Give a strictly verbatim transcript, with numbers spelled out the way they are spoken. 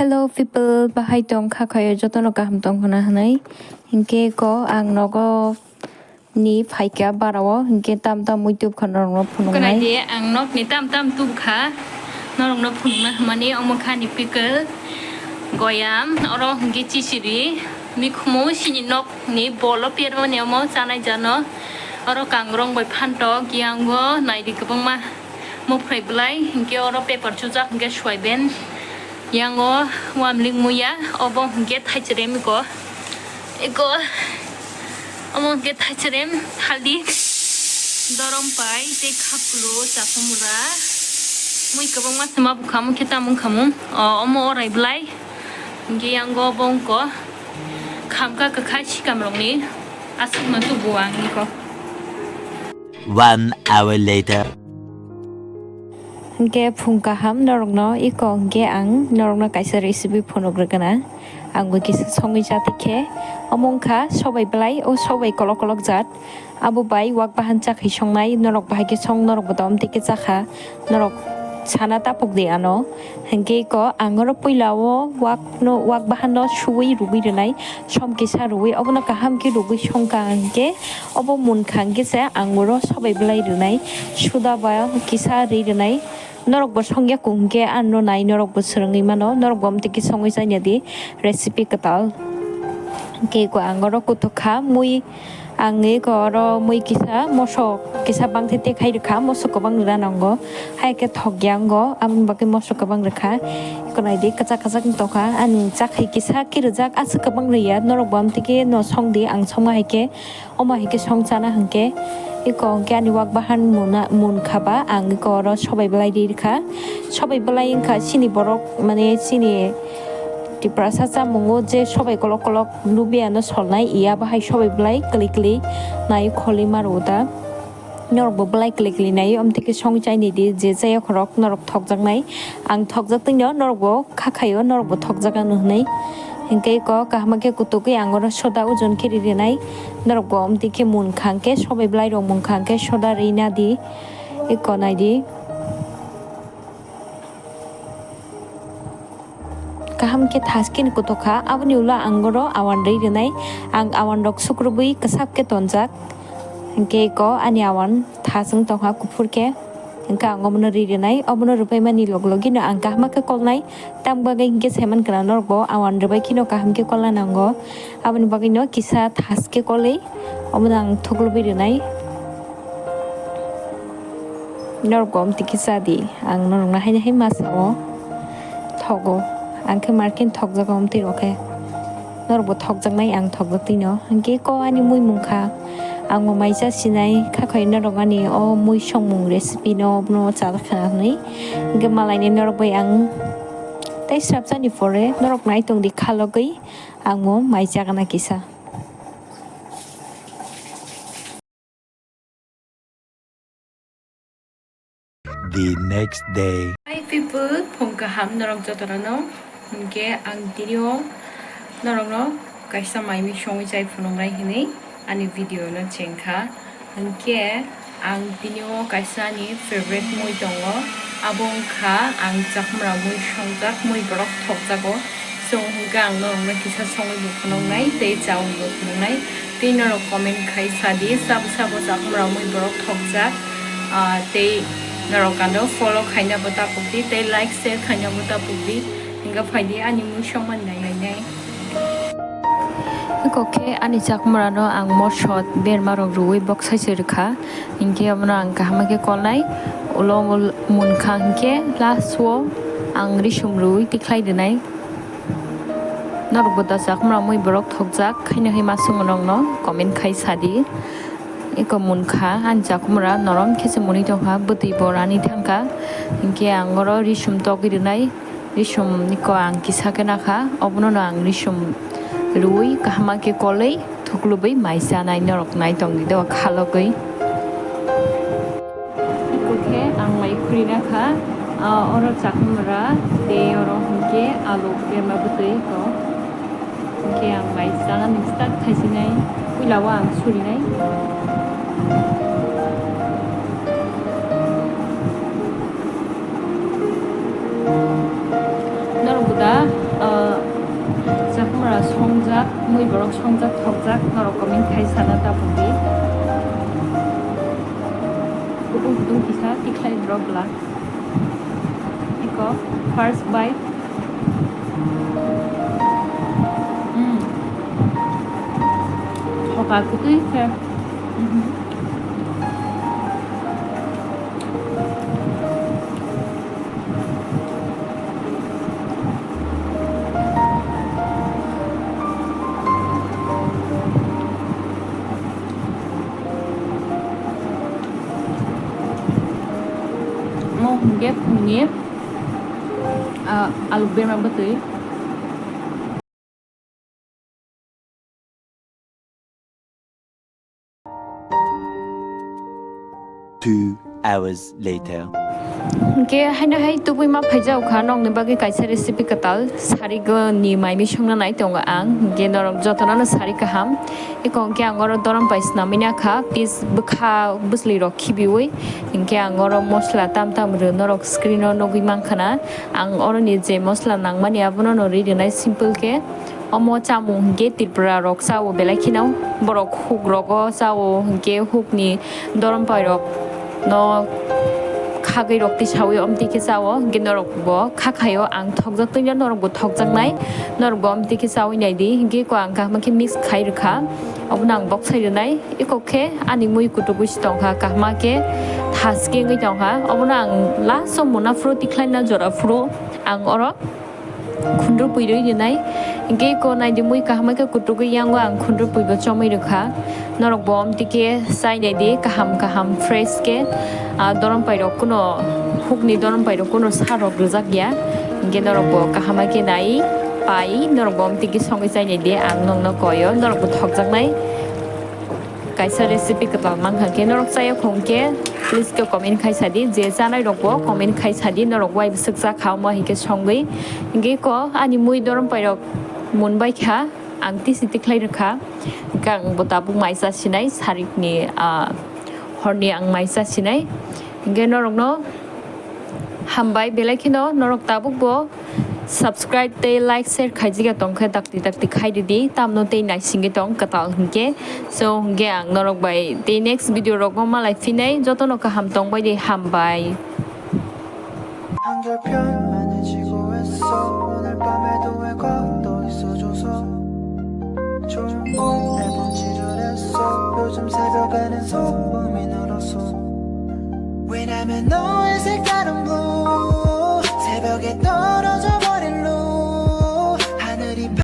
Hello people, bahai tong kha khayo jotono kaham tong khna hwnwi. Hinkhe ko ang nogo ni phaikha barao, hinkhe tam tam mui tubkha norokno phunuknai. Khwnadi, ang nokni tam tam tubkha norokno phunukna hwnmani, omo kha ni pickle, goyam, oro hinkhe chisiri, mikhumu sini nokni bolo permani omo chanai jano, oro kangrong bai phantok, yango naidi kwbangma. Mokphrai bwlai, hinkhe oro paper chujak, hinkhe soyben. Yango wamling muya, obo hinkhe thaicherem iko. Iko, omo hinkhe thaicherem, thalik, dorom pai, tei khaplu, chakhumra. Mui kwbangma se ma bukhamu khe tamung khamu. O, omo orai bwlai. Hinkhe yango obo wngkha khamkha kwkhai sikamrokni aswkno tubu ang iko. One hour later. Hinkhe phung kaham norokno iko hinkhe ang norokno kaisa recipe phunuk rwgwna. Ang bo kisa songwi chati khe omo wngkha sobai bwlai o sobai kolok kolok jat. Abo bai wak bahan chakhi songnai norok bahai khe song norok bo tong tei khe chakha norok sana tapuk di ano. Hinkhe iko ang oro puila o wak no, wak bahan no suwi rugwi rwnai, som kisa rugwi, obono kaham khe rugwi songkha hinkhe, obo munkha hinkhe se ang oro sobai bwlai rwnai, suda ba kisa ri rwnai. Norok bo songya kung hinkhe ano nai norok bo swrwngwi mano, norok bo amtwi khe songwi chanya di recipe kwtal. Hinkhe iko ang oro kuthuk kha mui. Ang eko oro mui kisa mosok kisa bangthe tekhai rwkha, mosok kwbang rwna nango, hai khe thokya wngo, aboni bagwi mosok kwbang rwkha. Eko naidi kwchak kwchak wng tongkha, ani chakhai kisa khe rwjak, aswk kwbang rwya, norok bo amtwi khe no song di, ang songma hai khe, omo hai khe song chana hwnkhe, eko hwnkhe ani wak bahan muna, munkha ba, ang eko oro sobai bwlai ri rwkha, sobai bwlai wngkha chini borok, mane chini Tiprasa chamungo je sobai kolok kolok. Lubiyano solnai iya bahai sobai bwlai kwlwi kwlwi nai kholwi ma rwo da. Norok bo bwlai kwlwi kwlwi nai omtwi khe song chai nai di je chaya khorok norok thokjaknai. Ang thokjak twi no norok bo kha khaio norok bo thokjak ano hwnwi. Hinkhe ko kaham khe kutukwi ang oro soda ojon khe ri rinai. Norok bo omtwi khe munkha hwnkhe sobai bwlai rok munkha hwnkhe soda ri na di. Eko nai di. Kaham khe thas khe ni kutuk kha, aboni ulo ang oro awan rwi rwnai. Ang awan rok sukrubwi kwsak khe tonjak. Hinkhe eko ani awan thas wng tongkha kuphur khe. Hinkhe ang obono rwi rwnai, obono rwpaimani log logino ang kaham khe kolnai. Tamo bagwi hinkhe saiman kwna norok bo awan rwbai kheno kaham khe kolna nango. Aboni bagwino kisa thas khe kolwi obono ang thuklubwi rwnai. Norok bo omtwi khe cha di, ang norokno haino hai ma sao. Thogo, ang khe mar khe thokjago omtwi rok khe. Norok bo thokjaknai, ang thokjaktwino. Hinkhe ko ani mui mungkha, ang bo mai cha sinai, kha khoi norok ani o mui songmung recipe no, bono cha khna hwnwi. Hinkhe malaini norok bai ang tei swrapsa ni pore norok nai tong di khalogwi, ang bo mai chagana kisa. The next day. Hi people, phung kaham norok jotono no. Hinkhe ang tini o norokno kaisa mai mui songwi chai phunuknai hinwi ani video no chengkha. Hinkhe ang tini o kaisa ani favorite mui tongo, abo wngkha ang chakmra mui songjak, mui borok thokjago. Chwng hwnkhe ang norokno kisa songwi bo phunuknai tei chaui bo phunuknai. Tei norok comment khai sa di, sabo sabo chakmra mui borok thokjak, ah, tei norok ano follow khaina bo tapuk di, tei like share khaina bo tapuk di. Hingga phai di ani mui songmani nai nai nai. Eko khe ani chakmra no ang mosot berma rok rwui boksaise rwkha. Hinkhe obono ang kaham khe kolnai, ulo mul-, munkha hinkhe last o ang risum rwui tikhlai rwnai. Norok bo da chakmra mui borok thokjak khaino hai ma swngo nokno comment khai sadi. Eko munkha ani chakmra norom khe se mwnwi tongkha, bwtwi bo rani thangkha. Hinkhe ang oro risum togwi rwnai, risum eko ang kisa khe nakha, obono no ang risum rwui kaham khe kolwi thuklubwi mai chanai norok nai tongdi do khalogwi. Eko khe ang mai khurina kha, ah, oro chakmra tei oro hinkhe alu berma bwtwi ko. Hinkhe ang mai chana ni start khaisinai, puila o ang surinai. Norok bo da, Jak, mui borok songjak thokjak, norok comment khai sana ta phungdi. Kutung kutung kisa tikhlai borok bla. Iko first bite. Mm. Thoka kutui khe. Mhm. Mo hwnkhe phungni, ah, alu berma bwtwi. Two hours later. Hwnkhe haino hai tubui ma phaijak kha, nokni bagwi kaisa recipe kwtal sarigwni mai misongna nai tongo ang. Hwnkhe norok jotono no sari kaham. Eko hwnkhe ang oro dorom pai swnamwi nakha, piece bwkha bwsli rok khibiwi. Hwnkhe ang oro mosla tam tam rw norok screen o nugwi mankha na. Ang oroni je mosla nangmani abono no rwi rwnai simple khe. Omo chamung hwnkhe Tripura rok chao belai kheno. Borok huk rogo chao hwnkhe hukni dorom pai rok no khagwi rok tisawi omtwi khe chao. Hwnkhe norok bo kha khaio, ang thokjak tongya, norok bo thokjaknai. Norok bo omtwi khe chawi naidi. Hwnkhe ko ang kaham khe mix khai rwkha. Obono ang boksai rwnai. Eko khe ani mui kutugwi se tongkha, kaham khe thaske wngwi tongkha. Obono ang last o mona phuru tikhlaina jora phuru ang oro khundrupui rwi rwnai. Hwnkhe eko naidi mui kaham khe kutugwi yango ang khundrupui bo chomwi rwkha. Norok bo omtwi khe chai naidi kaham kaham fresh khe. Ah, dorom pai rok kuno hukni dorom pai rok kuno sa rok rwjak ya. Hwnkhe norok bo kaham khe nai pai norok bo omtwi khe songwi chai naidi, ang nokno koyo, norok bo thokjaknai. Kaisa recipe kwtal mankha khe norok chaya khong khe please khe comment khai sadi, je chanai rok bo comment khai sadi, norok wai bwswk cha kha omo hai khe songwi. Hwnkhe ko ani mui dorom pai rok mun bai kha, ang tisi tikhlai rwkha, hwnkhe ang bo tabuk mai cha sinai sarikni, ah, horni ang mai cha sinai. Hwnkhe norokno hambai, belai kheno norok tabuk bo subscribe tei like share khaijak ya tongkhe dakti dakti khai ridi, tamno tei naisingwi tong kwtal hwnkhe. So hwnkhe ang norok bai tei next video rogo malai phinai, jotono kaham tongbai di, hambai. 한결 편안해지고 했어. 오늘 밤에도 왜 걷어 있어줘서. 좋은 꿈에 번지를 했어. 요즘 새벽에는 소음이 늘었어. 왜냐면 너